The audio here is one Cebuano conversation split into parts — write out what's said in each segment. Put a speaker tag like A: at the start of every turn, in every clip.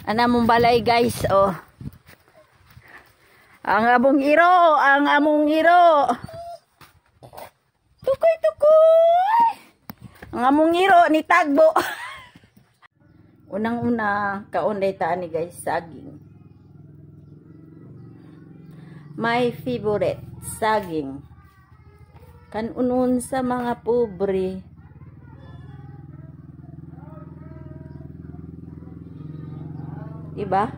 A: Ana mong balay, guys, oh. Ang among iro, ang among iro. Tukoy, tukoy. Ang among iro ni tagbo. Unang-una, kaon day ta ani, guys, saging. My favorite, saging. Kanunon sa mga pobre. Diba?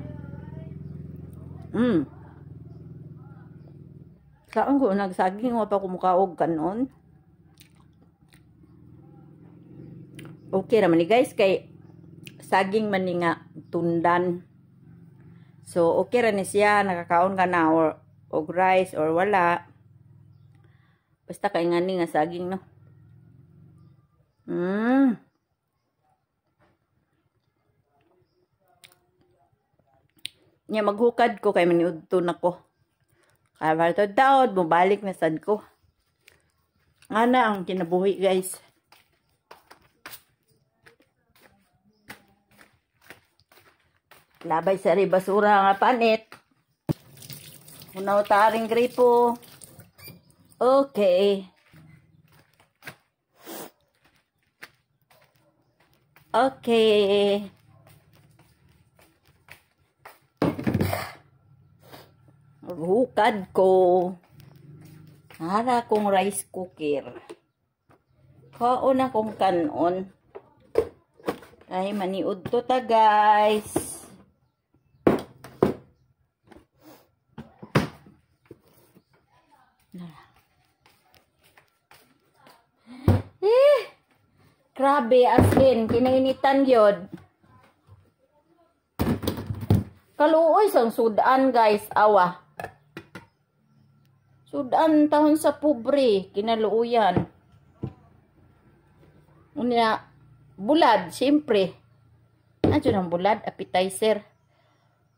A: Saan ko nagsaging wa pa kumukaog kanon. Okay raman ni, guys, kay saging man ni nga tundan. So okay ra ni siya, nakakaon ka na or og rice or wala. Basta kay ngani nga saging, no. Nya maghukad ko kay maniudto na ko. Kaya balto daod, mubalik na sad ko. Ana ang kinabuhi, guys. Labay sa basura nga panit. Unaw taring gripo. Okay. Okay. Maghukad ko. Hara kong rice cooker. Kaon akong kanon. Ay, maniud to ta, guys. Grabe, as in, kinainitan yun. Kaluoy sang sudan, guys, awa. Sudan tahon sa pobre, kinaluoyan. Unya, bulad, siyempre. Nandiyan ang bulad, appetizer.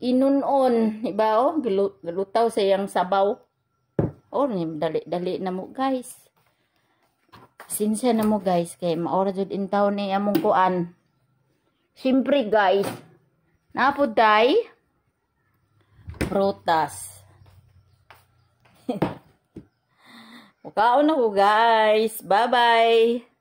A: Inunon, iba oh, galutaw sa iyang sabaw. Oh, dali-dali na mo, guys. Sinsya na mo, guys, kay maora jud in town ni among kuan. Siyempre, guys, napod tay prutas. Mukaon ako, guys. Bye-bye.